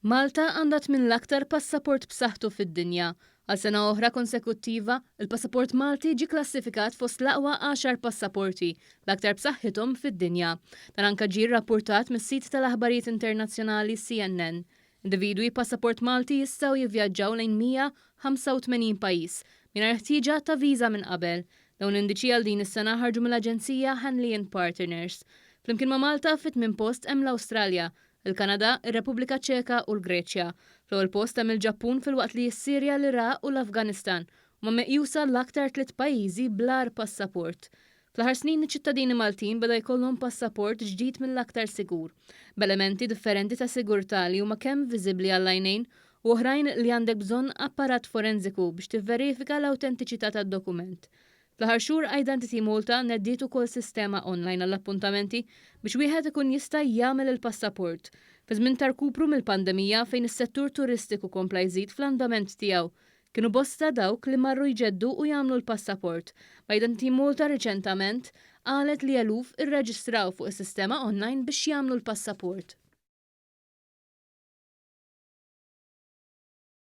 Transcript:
Malta għandha tmien l-aktar passaport b'saħħtu fid-dinja. Għal sena oħra konsekuttiva, il-passaport Malti ġie klassifikat fost l-aqwa għaxar passaporti l-aktar b'saħħithom fid-dinja. Dan anka ġie rrappurtat mis-sit tal-aħbarijiet internazzjonali CNN. Individwi b'passaport Malti jistgħu jivvjaġġaw lejn 185 pajjiż mingħajr ħtieġa ta' viża minn qabel. Dawn l-indiċi għal din is-sena ħarġu mill-aġenzija Henley and Partners. Flimkien ma' Malta fit-tmien post hemm l-Awstralja, il-Kanada, ir-Repubblika Ċeka u l-Greċja. Fl-ewwel post hemm il-Ġappun filwaqt li s-Sirja, l-Iraq u l-Afganistan huma meqjusa l-aktar tliet pajjiżi bl-agħar passaport. Fl-aħħar snin iċ-ċittadini Maltin beda jkollhom passaport ġdid mill-aktar sigur, b'elementi differenti ta' sigurtà li huma kemm viżibbli għall-għajnejn u oħrajn li għandek bżonn apparat forensiku biex tivverifika l-awtentiċità tad-dokument. Fl-aħħar xhur Identity Malta nediet ukoll sistema online għall-appuntamenti biex wieħed ikun jista' jagħmel il-passaport. Fi żmien ta' rkupru mill-pandemija fejn is-settur turistiku kompla jżid fl-andament tiegħu, kienu bosta dawk li marru jġeddu u jagħmlu l-passaport. Identity Malta riċentament qalet li eluf irreġistraw fuq is-sistema online biex jagħmlu l-passaport.